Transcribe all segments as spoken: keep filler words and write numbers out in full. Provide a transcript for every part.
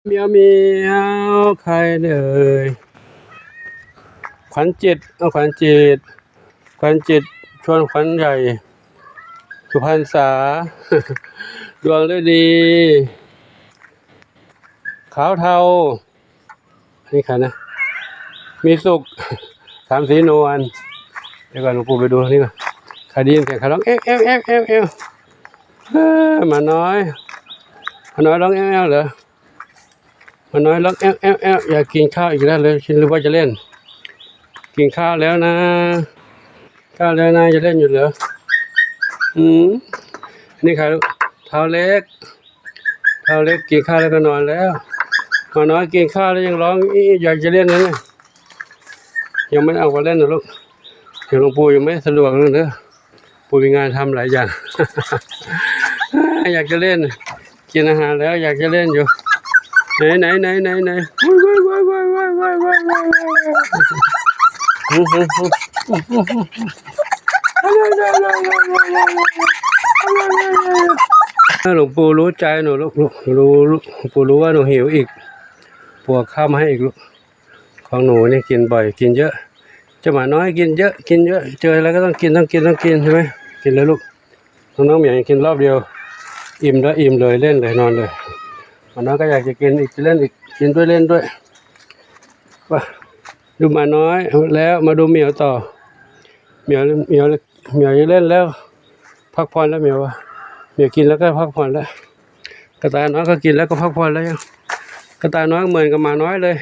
เหมียวเหมียว ใครเอ่ย ขวัญจิต เอาขวัญจิต ขวัญจิต ชวนขวัญใหญ่ สุพรรณษา ดวงฤดี ขาวเทา อันนี้ใครนะ มีสุข สามสีนวล เดี๋ยวก่อน หลวงปู่ไปดูนี่ก่อน ใครได้ยินเสียงใครร้อง เอ๊ะ เอ๊ะ เอ๊ะ เอ๊ะ เอ๊ะ เอ้อ หมาน้อย หมาน้อยร้อง เอ๊ะ เอ๊ะ เหรอ หมาน้อยร้อง เอ๊ะ เอ๊ะ เอ๊ะ อยากกินข้าวอีกแล้วเลย หรือว่าจะเล่น กินข้าวแล้วนะ ข้าวแล้วนะ จะเล่นอยู่เหรอ อืม อันนี้ใครลูก เท้าเล็ก เท้าเล็กกินข้าวแล้วก็นอนแล้ว หมาน้อยกินข้าวแล้วยังร้อง อี้ อยากจะเล่นนะเนี่ย ยังไม่เอามาเล่นนะลูก เดี๋ยวหลวงปู่ยังไม่สะดวกเลยเด้อ ปู่มีงานทำหลายอย่าง อยากจะเล่น กินอาหารแล้วอยากจะเล่นอยู่ ไหน ไหน ไหน ไหน ไหน ว้าย ว้าย ว้าย หลวงปู่รู้ใจหนูลูก ลูก รู้ ลูก หลวงปู่รู้ว่าหนูหิวอีก ปู่เอาข้าวมาให้อีกลูก ของหนูนี่กินบ่อย กินเยอะ เจ้าหมาน้อยกินเยอะ กินเยอะ เจออะไรก็ต้องกิน ต้องกิน ต้องกิน ใช่ไหม กินเลยลูก น้องๆเหมียวยังกินรอบเดียว อิ่มแล้ว อิ่มเลย เล่นเลย นอนเลย หมาน้อยก็อยากจะกินอีก จะเล่นอีก กินด้วย เล่นด้วย ว่า ดูหมาน้อยแล้ว มาดูเหมียวต่อ เหมียว เหมียว เหมียวจะเล่นแล้ว พักผ่อนแล้วเหมียวว่า เหมียวกินแล้วก็พักผ่อนแล้ว กระต่ายน้อยก็กินแล้วก็พักผ่อนแล้วยัง กระต่ายน้อยเหมือนกับหมาน้อยเลย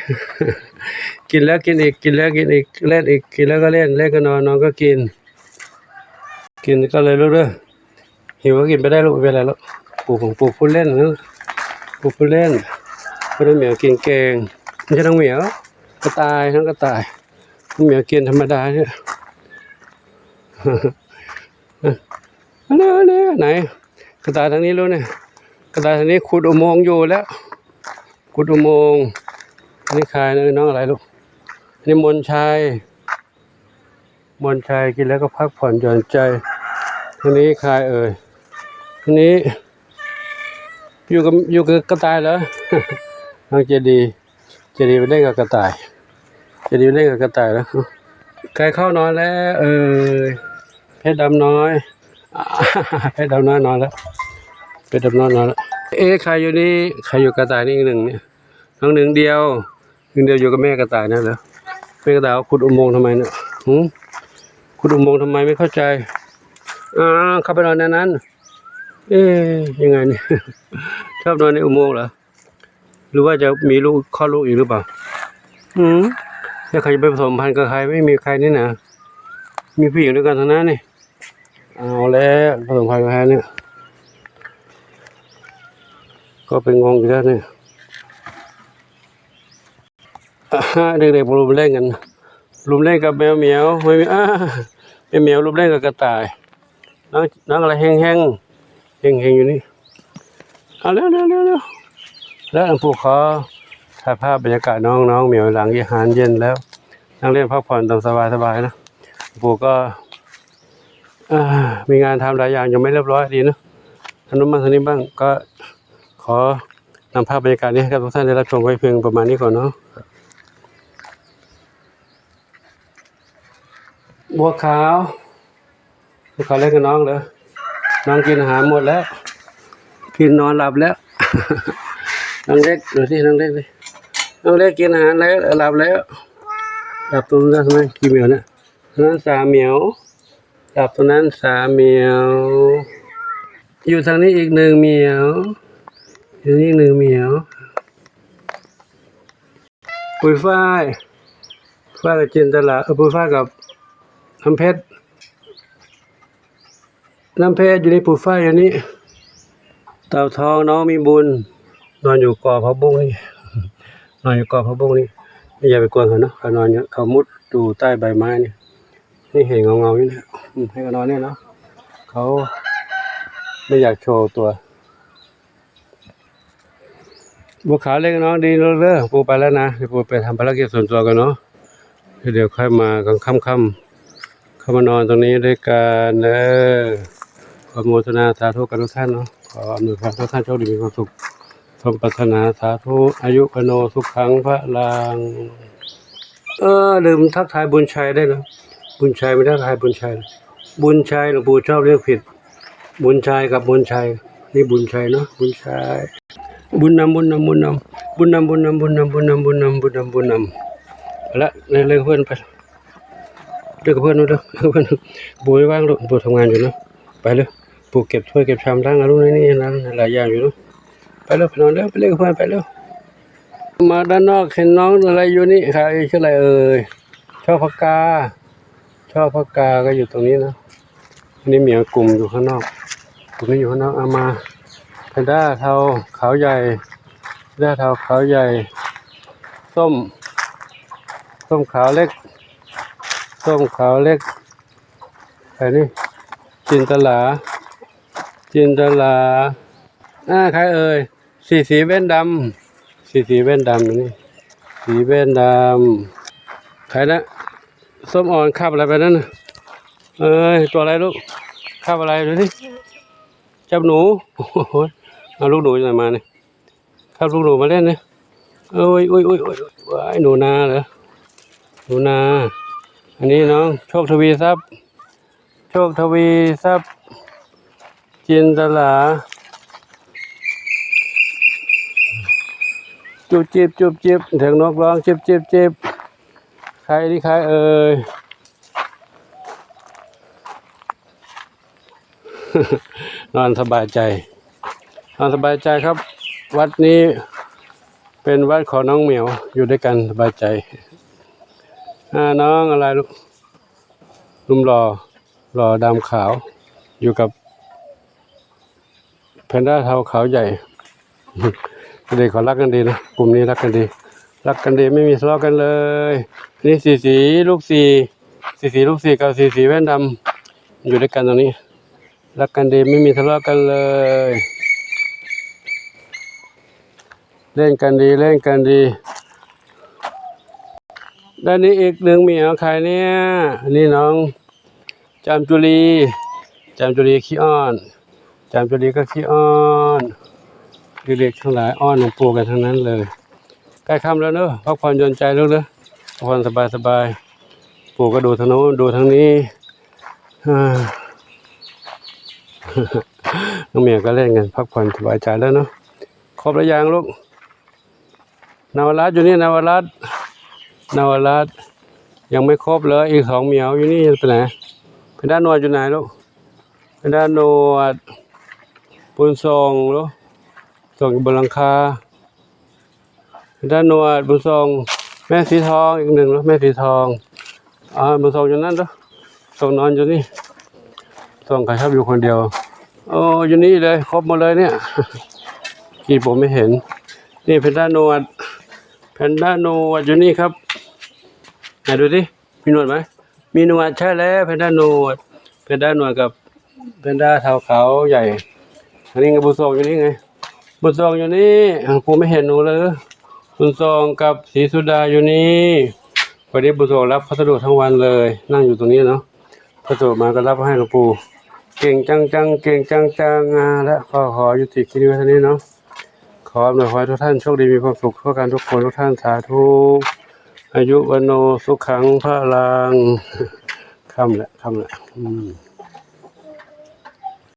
กินแล้วกินอีก กินแล้วกินอีก เล่นอีก กินแล้วก็เล่น เล่นก็นอน นอนก็กิน กินก็เลยลูกเด้อ หิวก็กินไปได้ลูก ไม่เป็นไรลูก ปู่ของปู่พูดเล่นนะ ปู่พูดเล่น เพราะน้องเหมียวกินแกง ไม่ใช่น้องเหมียว กระต่าย น้องกระต่าย น้องเหมียวกินธรรมดาเนี่ย อันนี้ อันนี้ ไหน กระต่ายทางนี้ลูกเนี่ย กระต่ายทางนี้ขุดอุโมงค์อยู่แล้ว ขุดอุโมงค์ อันนี้ใครนะ น้องอะไรลูก อันนี้มนชัย มนชัยกินแล้วก็พักผ่อนหย่อนใจ ทางนี้ใครเอ่ย ทางนี้ อยู่กับ อยู่กับกระต่ายเหรอ น้องเจดี เจดีไปเล่นกับกระต่าย เจดีไปเล่นกับกระต่ายแล้ว ใครเข้านอนแล้วเอ่ย เพชรดำน้อย เพชรดำน้อยนอนแล้ว เพชรดำน้อยนอนแล้ว เอ๊ะ ใครอยู่นี่ ใครอยู่กระต่ายนี่อีกหนึ่งเนี่ย น้องหนึ่งเดียว หนึ่งเดียวอยู่กับแม่กระต่ายนั่นเหรอ แม่กระต่ายว่าขุดอุโมงค์ทำไมเนี่ย หืม ขุดอุโมงค์ทำไมไม่เข้าใจ อ่า เข้าไปนอนในนั้น เอ๊ย ยังไงเนี่ย ชอบนอนในอุโมงค์เหรอ หรือว่าจะมีลูก คลอดลูกอีกหรือเปล่า อืม แล้วใครจะไปผสมพันธุ์กับใคร ไม่มีใครนี่นะ มีผู้หญิงด้วยกันทั้งนั้นนี่ เอาแล้ว ผสมพันธุ์กับใครเนี่ย ก็ไปงงอีกแล้วเนี่ย อ่าฮะ เด็กๆมารุมเล่นกัน รุมเล่นกับแมวเหมียว ไม่มี อ่า แมวเหมียวรุมเล่นกับกระต่าย น้อง น้องอะไร แฮงแฮง แฮงแฮงอยู่นี่ เอาเร็วเร็วเร็วเร็ว แล้วหลวงปู่ขอถ่ายภาพบรรยากาศน้องๆเหมียวหลังอาหารเย็นแล้ว นั่งเล่นพักผ่อนตามสบายๆนะ หลวงปู่ก็ อ่า มีงานทำหลายอย่างยังไม่เรียบร้อยดีนะ ทางนู้นบ้างทางนี้บ้าง ก็ขอนำภาพบรรยากาศนี้ให้กับทุกท่านได้รับชมไว้เพียงประมาณนี้ก่อนเนาะ บัวขาว บัวขาวเล่นกับน้องเหรอ น้องกินอาหารหมดแล้ว กินนอนหลับแล้ว น้องเล็ก ดูสิ น้องเล็กดิ น้องเล็กกินอาหารแล้ว หลับแล้ว หลับตรงนั้นใช่ไหม กี่เหมียวเนี่ย ตรงนั้นสามเหมียว หลับตรงนั้นสามเหมียว อยู่ทางนี้อีกหนึ่งเหมียว อยู่นี่อีกหนึ่งเหมียว ปุยฝ้าย ฝ้ายกับจินตลา เออ ปุยฝ้ายกับน้ำเพชร น้ำเพชรอยู่นี่ ปุยฝ้ายอยู่นี่ เต่าทองน้องมีบุญ นอนอยู่กอผักบุ้งนี่ นอนอยู่กอผักบุ้งนี่ อย่าไปกวนเขาเนาะ เขานอนอยู่ เขามุดอยู่ใต้ใบไม้นี่ นี่เห็นเงาๆนี่นะ อืม ให้เขานอนเนี่ยเนาะ เขาไม่อยากโชว์ตัว บัวขาวเล่นกับน้องดีแล้วเด้อ ปู่ไปแล้วนะ เดี๋ยวปู่ไปทำภารกิจส่วนตัวกันเนาะ เดี๋ยวค่อยมากลางค่ำๆ เข้ามานอนตรงนี้ด้วยกันเด้อ ขออนุโมทนาสาธุกับทุกท่านเนาะ ขออำนวยพรทุกท่านโชคดีมีความสุข สมปรารถนา สาธุ อายุวโน สุขัง พลัง เออ ลืมทักทายบุญชัยได้วยนะ บุญชัย ไม่ทักทายบุญชัย บุญชัย หลวงปู่ชอบเรียกผิด บุญชัยกับบุญชัย นี่บุญชัยเนาะ บุญชัย บุญนำ บุญนำ บุญนำ บุญนำ บุญนำ บุญนำ บุญนำ บุญนำ บุญนำ บุญนำ ไปละ เรียก เรียกเพื่อนไป เรียกเพื่อนมาเร็ว เรียกเพื่อน ปู่ไม่ว่างลูก ปู่ทำงานอยู่เนาะ ไปเร็ว ปู่เก็บถ้วยเก็บชามล้างอะไรนี่นะ หลายอย่างอยู่เนาะ ไปเร็ว ไปนอนเร็ว ไปเล่นกับเพื่อน ไปเร็ว มาด้านนอก เห็นน้องอะไรอยู่นี่ ใครชื่ออะไรเอ่ย ช่อพกา ช่อพกาก็อยู่ตรงนี้นะ อันนี้เหมียวกลุ่มอยู่ข้างนอก กลุ่มนี้อยู่ข้างนอก เอามา แพนด้าเทาขาวใหญ่ แพนด้าเทาขาวใหญ่ ส้ม ส้มขาวเล็ก ส้มขาวเล็ก ใครนี่ จินตลา จินตลา อ่า ใครเอ่ย สีสีแว่นดำ สีสีแว่นดำนี่ สีแว่นดำ ใครนะ ส้มอ่อนคาบอะไรไปนั่นน่ะ เอ้ย ตัวอะไรลูก คาบอะไรดูสิ จับหนู โอ้โห เอาลูกหนูจากไหนมาเนี่ย คาบลูกหนูมาเล่นเนี่ย โอ้ย โอ้ย โอ้ย โอ้ย ว้าย หนูนาเหรอ หนูนา อันนี้น้อง โชคทวีทรัพย์ โชคทวีทรัพย์ จินตลา จุบจิบ จุบจิบ เสียงนกร้อง จิบจิบจิบ ใครนี่ใครเอ่ย นอนสบายใจ นอนสบายใจครับ วัดนี้เป็นวัดของน้องเหมียว อยู่ด้วยกันสบายใจ อ่า น้องอะไรลูก หนุ่มหล่อ หล่อดำขาว อยู่กับแพนด้าเทาขาวใหญ่ เด็กเขารักกันดีนะ กลุ่มนี้รักกันดี รักกันดี ไม่มีทะเลาะกันเลย นี่สีสีลูกสี่ สีสีลูกสี่กับสีสีแว่นดำ อยู่ด้วยกันตรงนี้ รักกันดี ไม่มีทะเลาะกันเลย เล่นกันดี เล่นกันดี ด้านนี้อีกหนึ่งเหมียว ใครเนี่ย อันนี้น้อง จามจุลี จามจุลีขี้อ้อน จามจุลีก็ขี้อ้อน เด็กๆทั้งหลายอ้อนหลวงปู่กันทั้งนั้นเลย ใกล้ค่ำแล้วเนอะ พักผ่อนหย่อนใจลูกเนอะ พักผ่อนสบายๆ ปู่ก็ดูทางโน้น ดูทางนี้ อ่า น้องเหมียวก็เล่นกัน พักผ่อนสบายใจแล้วเนาะ ครบแล้วยังลูก นวรัตน์อยู่นี่ นวรัตน์ นวรัตน์ ยังไม่ครบเลย อีกสองเหมียวอยู่นี่ ไปไหน แพนด้าหนวดอยู่ไหนลูก แพนด้าหนวด บุญส่งลูก ส่งอยู่บนหลังคา แพนด้าหนวด บุญส่ง แม่สีทองอีกหนึ่งลูก แม่สีทอง อ่า บุญส่งอยู่นั่นลูก ส่งนอนอยู่นี่ ส่งใครครับ อยู่คนเดียว โอ้ อยู่นี่เลย ครบหมดเลยเนี่ย กี่ผมไม่เห็น นี่แพนด้าหนวด แพนด้าหนวดอยู่นี่ครับ ไหนดูสิ มีหนวดไหม มีหนวด ใช่แล้ว แพนด้าหนวด แพนด้าหนวดกับแพนด้าเทาขาวใหญ่ อันนี้ไง บุญส่งอยู่นี่ไง บุญส่งอยู่นี่ อ่ะ ปู่ไม่เห็นหนูเลย บุญส่งกับศรีสุดาอยู่นี่ วันนี้บุญส่งรับพัสดุทั้งวันเลย นั่งอยู่ตรงนี้เนาะ พัสดุมาก็รับให้หลวงปู่ เก่งจังจัง เก่งจังจัง อ่า และก็ขอยุติคลิปไว้เท่านี้เนาะ ขออำนวยพรให้ทุกท่านโชคดีมีความสุขทั่วกันทุกคนทุกท่าน สาธุ อายุวโน สุขัง พลัง ค่ำแล้ว ค่ำแล้ว อืม